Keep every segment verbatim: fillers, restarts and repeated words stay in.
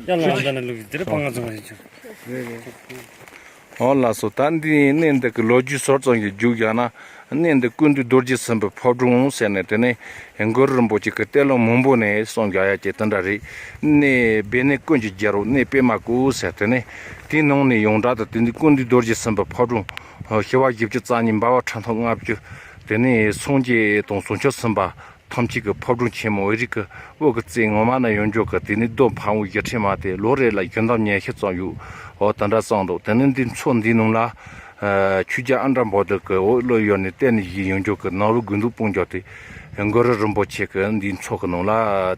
ཡང་ལ་འདི་ན་ལུག་འདིར་པང་ང་ཚང་ཡིན་ཅིང་། ཨོ་ལགས་སོ། ད་འདི་གནས་འདི་གི་ལོ་རྒྱུས་ཟུར་ཙམ་ཞིག་རྒྱུགས་བཞག་ན། གནས་འདི་ཀུན་འདུས་རྡོ་རྗེ་སེམས་དཔའི་ཕོ་བྲང་ཟེར་ནས་དེ་ནས་གུ་རུ་རིན་པོ་ཆེ་གི་གཏེར་ལུང་མང་པོ་ནས་གསུངས་བཞག་ཡ་ཅེ་དེ་འདྲ་རེད། གནས་སྦས་གནས་ཀུན་གྱི་རྒྱལ་པོ་གནས་པད་མ་བཀོད་ཟེར་དེ་ནས་དེའི་ནང་ནས་ཡོངས་གྲགས་དུ་དེ་འདི་ཀུན་འདུས་རྡོ་རྗེ་སེམས་དཔའི་ཕོ་བྲང་། ཞི་བ་བཞི་བཅུ་རྩ་གཉིས་འབར་བ་ཁྲག་འཐུང་ལྔ་བཅུ། དེ་ནས་སངས་རྒྱས་དང་བྱང་ཆུབ་སེམས་དཔའ་ཐམས་ཅད་ཀྱི་ཕོ་བྲང་ཆེན་མོ་འོད་རིས་ཀྱི་འོད་ཀྱི་རྩེ་ངོ་མ་ན་ཡོད་འཇོག་གི། དེ་ནས་རྡོ་འཕང་བོ་བཞི་ཁྲི་མ་དེ་ལོ་རེ་ལ་བཞི་འདབ་ཉི་ཤུ་ཙམ་ཡོད། འོ་དེ་འདྲ་གསུངས་འདུག་དེ་ནས་འདི་མཚོ་འདི་ནང་ལ་ཆོས་རྒྱལ་ཨ་མྲ་འབོ་དེ་གི་འོད་བློ་ཡོད་ནས་བལྟས་ནས་བཞུགས་ཡོད་འཇོག་གི། ནང་རུ་དགུན་དུ་སྤུངས་འཇོག་དེ་གུ་རུ་རིན་པོ་ཆེ་གི་འདི་མཚོ་གི་ནང་ལ་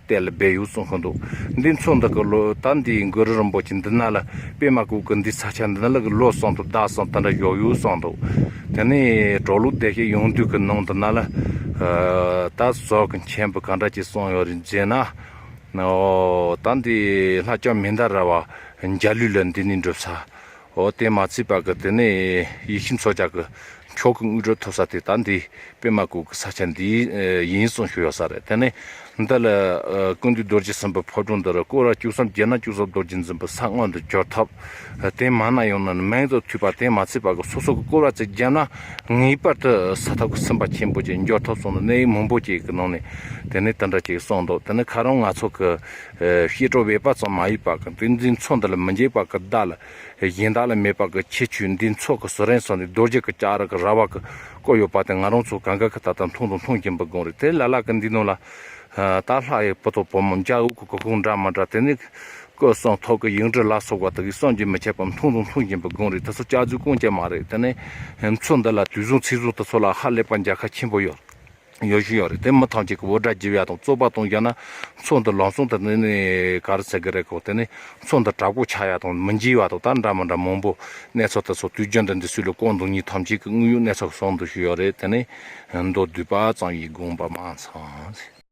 གཏེར་ལ་སྦས་ཡོད་གསུངས་ཀྱི་འདུག་འདི་མཚོ་འདི་གི་ལོ་ད་འདི་གུ་རུ་རིན་པོ་ཆེ་འདི་ན་ལ་པད་མ་བཀོད་གི་འདི་ས་ཆ་འདི་ན་ལ་གི་ལོ་གསུམ་དང་ཟླ་གསུམ་དེ་འདྲ་བཞུགས་ཡོད་གསུངས་འདུག་དེ་ནས་གྲོགས་ལུགས་བདེ་གཤེགས་ཡོངས་འདུས་ཀྱི་ནང་དུ་ན་ལ། ད་ཟོག་གི་མཆན་བུ་ག་འདྲ་ཅིག་གསུངས་ཡོད་རེད་ཟེར་ན། ཨོ་ད་འདི་ལྷ་ལྕམ་མན་དཱ་ར་བ་འཇའ་ལུས་ལ་འདི་ནས་འགྲུབ་ས། ཨོ་དེ་མ་ཚད་པ་གི་དེ་ནས་ཡེ་ཤེས་མཚོ་རྒྱལ་གྱི་མཆོག་གི་དངོས་གྲུབ་ཐོབ་ས་དེ་ད་འདི་པད་མ་བཀོད་གི་ས་ཆ་འདི་ཡིན་གསུངས་ཞུ་ཡོད་ས་རེད། དེ་ནས། འདི་ལ་ཀུན་འདུས་རྡོ་རྗེ་སེམས་དཔའི་ཕོ་བྲང་འདི་རུ་སྐོར་བ་བཅུ་གསུམ་བརྒྱབ་ན་བཅུ་གསུམ་རྡོ་རྗེ་འཛིན་པའི་ས་མངོན་དུ་གྱུར་ཐབས། དེ་མ་ན་ཡང་ན་མིང་དུ་ཐོས་པ་དེ་མ་ཚད་པ་གི་སོ་སོ་གི་སྐོར་བ་ཚིག་བརྒྱབ་ན་ངེས་པར་དུ་ས་ཐོབ་ཀྱི་སེམས་དཔའ་ཆེན་པོ་ཅིག་འགྱུར་ཐབས་སོང་ནས་གནས་ཡིག་མང་པོ་ཅིག་གི་ནང་ནས་དེ་ནས་དེ་འདྲ་ཅིག་གསུངས་འདུག་དེ་ནས་ཁ་རང་ང་ཚོ་གི་བཤད་གྲྭ་བོད་པ་ཙམ་མ་ཡིན་པ་གི་དེ་འཛིན་ཚོ་འདི་ལ་མི་འཇིགས་པ་གི་བརྡ་ལ། གཞན་དག་ལ་མེད་པ་གི་ཁྱད་ཆོས་འདི་མཚོ་གི་ཟུར་རིང་སོགས་ནས་རྡོ་རྗེ་གི་ལྕགས་རི་གི་ར་བ་གི་བརྐོས་ཡོད་པ་དེ་ང་རང་ཚོ་གང་ག་གི་ད་ལྟ་མཐོང་དང་མཐོང་བཞིན་པའི་སྒང་རེད། དེ་ལ་ལ་གི་འདི་ནང་ལ་ད་ལྷ་ཡི་བུ་དང་བུ་མོ་འཇའ་འོད་ཀྱི་གོ་གུང་འདྲ་མི་འདྲ་དེ་ནས་སྐུ་གསུང་ཐུགས་ཀྱི་ཡིག་འབྲུ་ལ་སོགས་པ་དེ་གི་བསམ་གྱིས་མི་ཁྱབ་པ་མཐོང་དང་མཐོང་བཞིན་པའི་སྒང་རེད། དེ་ཚོ་སྐྱག་རྫུན་རྐང་རྐྱང་མ་རེད། དེ་ནས་མཚོ་འདི་ལ་དུས་བཟང་ཚེས་བཟང་དེ་ཚོ་ལ་ཧ་ལས་པ་མཇལ་ཁ་ཆེན་པོ་ཡོད། ཡོད་བཞིན་ཡོད་རེད། དེ་མི་ཐམས་ཅད་ཀྱི་འུར་སྒྲ་བརྗེ་བ་དང་རྩོད་པ་གཏོང་བཞག་ན་མཚོ་འདི་ལམ་སང་དུ་ནི་ནི་ག་རེ་ཟེར་གི་རེད་གོ། དེ་ནི་མཚོ་འདི་དྲག་པོ་ཆགས་ཡ་དང་མི་འཇིགས་པ་དང་ད་འདྲ་མི་འདྲ་མང་པོ་གནས་ཚུལ་དེ་ཚོ་དུས་རྒྱུན་དུ་འདི་སུས་ལ་སྐོང་འདུག་ཉིད་ཐམས་ཅད་ཀྱི་དངོས་ཡོད་གནས་ཚུལ་གསུང་འདུག་ཞུ་ཡོད་རེད། དེ་ནི་མདོ་བསྡུས་པ་ཙམ་ཡིན། དགོངས་པ་མ་ཚོམས།